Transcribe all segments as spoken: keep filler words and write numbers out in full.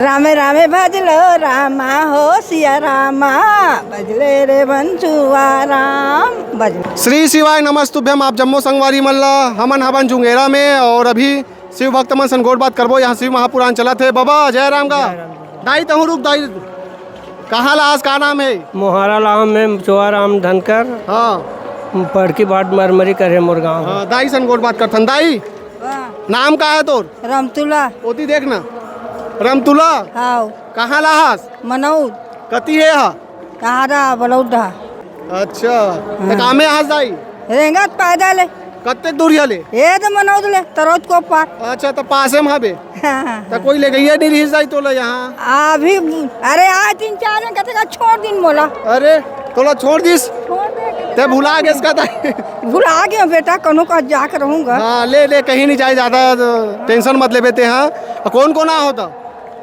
रामे रामे भजलो रामा हो सिया रामा, बजले रे बंसुआ राम, बजले। श्री शिवाय नमस्तुभ्यम। आप जम्मो संगवारी मन ला हमन हवन जुंगेरा में और अभी शिव भक्त मन सन गोठ बात करबो। यहाँ शिव महापुराण चलत हे। बाबा जय राम गा। जय राम। दाई तहूँ रुक दाई। कहाँ ला हस, का नाम हे? मोहारा ला हँव मैं, चोहा राम धनकर। हाँ। पड़की बाट मरमरी करे मोर गाँव। हाँ, दाई सन गोठ बात करथन। दाई, वाह। नाम का हे तोर? रमतुला। ओती देख ना। रमतुला? हाव। कहाँ ला हस? मनौद। कती हे हा? कहाँ रा बलौद हा। अच्छा, त हाँ। कामे हस दाई? रेंगत पैदल हे। कतेक दूरिहा ले? ए तो मनौद ले, तरौद को पार। अच्छा, त पासे में हबे। हाँ, हाँ, त हाँ। कोई ले गइया नहीं रहिस दाई तोला यहाँ? अभी, अरे, आए तीन चार जन कथे का छोड़ दिन मोला। अरे, तोला छोड़ दिस? छोड़ दे। ते भुला गेस का दाई? भुला गया बेटा, कनो का जाके रहूंगा। हाँ, ले, ले, कहीं नहीं जाए, ज्यादा tension मत लेबे ते, हाँ। कौन कौन आ होता?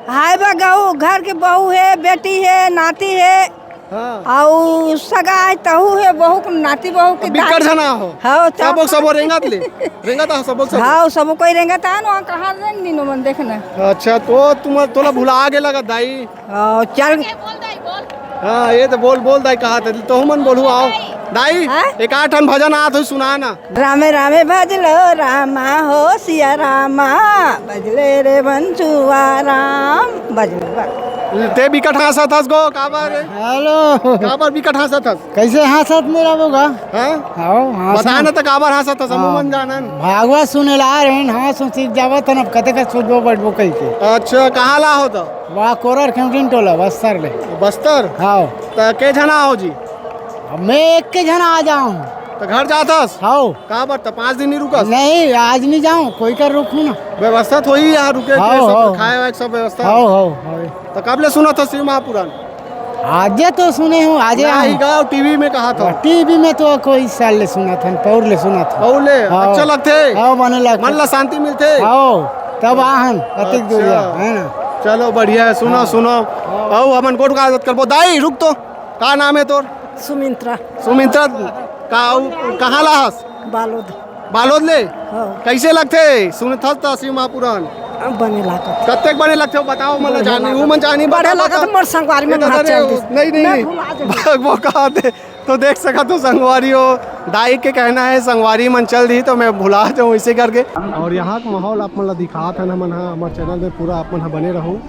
हाय बा गहू, घर के बहू हे, बेटी हे, नाती हे, हाँ। अउ सगा हे, तहू हे, बहू के नाती बहू के अब बिकट दाई। झना हो। हाँ, तो सबो, सबो रेंगत ले। रेंगत आ, सबो, सबो। हाँ, सबो कोई रेंगत आ, ना कहाँ रेंग नीनो मन देखना। अच्छा, तो तुम, तोला भुला गे लगा दाई। हाँ, चल। हाँ, ये तो बोल, बोल दाई, कहा था, तो मन बोलू आओ। दाई, हाँ? एक आठ ठन भजन आत हो, सुना ना। रामे रामे भजलो रामा हो सिया रामा, बजले रे बंसुआ राम, बजले बा। ते बिकट हाँसत हस गो, काबर रे? हेलो। काबर बिकट हाँसत हस? कैसे हाँसत नहीं रहबो गा? हाँ? आओ, हाँस बता ना। ना त काबर हाँसत हस, हमू हाँ। मन जानन। भागवत सुने ला आ रहे हैं, हाँस सीख जावत हन, अब कते का सुनबो बैठबो कह के। अच्छा, कहाँ ला हो तो? वाह, कोरर खेमटिन टोला, बस्तर ले। बस्तर? हाँ। त के झना हो जी? अब मैं एक के झन आ जाऊं। त घर जाथस? हाव। काबर त पाँच दिन नहीं रुकस? नहीं, आज नहीं जाऊं, कोई कर रुकूं ना। व्यवस्था तो ही यहाँ रुके के, हाव, सब हाव। खाए वाए के सब व्यवस्था? हाव, हाव, हाव। त कब ले सुनत हस शिव महापुराण? आजे तो सुने हूँ, आजे नहीं आऊं। गाँव टीवी में कहा था। टीवी में तो कोई साल ले सुनत हन, पौर ले सुनत हन। पौर ले? हाव। अच्छा लगथे? हाव, बने लगथे। मन ला शांति मिलथे? हाव, तब आहन, अतिक अच्छा। दूरिया, है ना? चलो बढ़िया है, सुनो, हाँ। सुनो। हाँ। आओ, हमन गोठ बात करबो। दाई, रुक तो। का नाम हे तोर? सुमित्रा। सुमित्रा, का, कहाँ ला हस? बालोद। बालोद ले? हाँ। कैसे लगथे? सुनथस त शिव महापुराण। अब बने लागत। कतेक बने लगथे, बताओ, मन ला बढ़िया जानी, लागत। वो मन जानी, बढ़िया बताओ, लागत, बताओ। मोर संगवारी मन बेटा, हाथ अरे, चल दिस। नहीं, नहीं, मैं नहीं। भुला जाऊँ। वो का दे, तो देख सकत हो संगवारी हो, दाई के कहना है संगवारी मन चल दी, तो मैं भुला जाऊँ इसे करके। और यहाँ का माहौल आप मन ला दिखात हन हमन हा, हमर चैनल में पूरा आप मन हा बने रहू।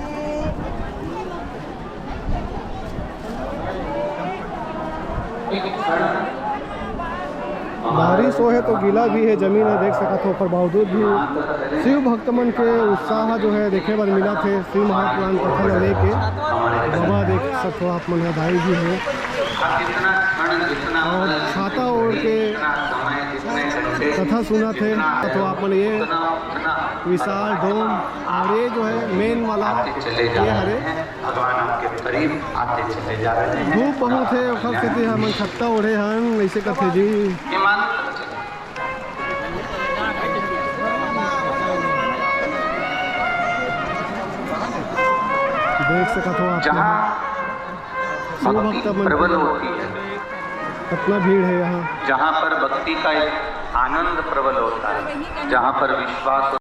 बारिश होहे तो गीला भी हे जमीन ह, देख सकत हो, ओकर बावजूद भी शिव भक्त मन के उत्साह जो है देखे बर मिलत हे। शिव महापुराण कथा ल लेके बाबा देख सकत हो आप मन ह, दाई जी हे और छाता ओढ़ के कथा सुनत हे। तो आप मन ये विशाल डोम और ये जो है मेन वाला ये हरे भगवान आपके करीब आते चले जा रहे हैं। धूप बहुत हे, ओखर सेती हमन छत्ता ओढ़े हन, अइसे कथे जी। ये मान लो, देख सकत हो आप जहाँ शिव भक्त मन प्रबल होती है, कितना भीड़ है यहाँ। जहाँ पर भक्ति का एक आनंद प्रबल होता है, जहाँ पर विश्वास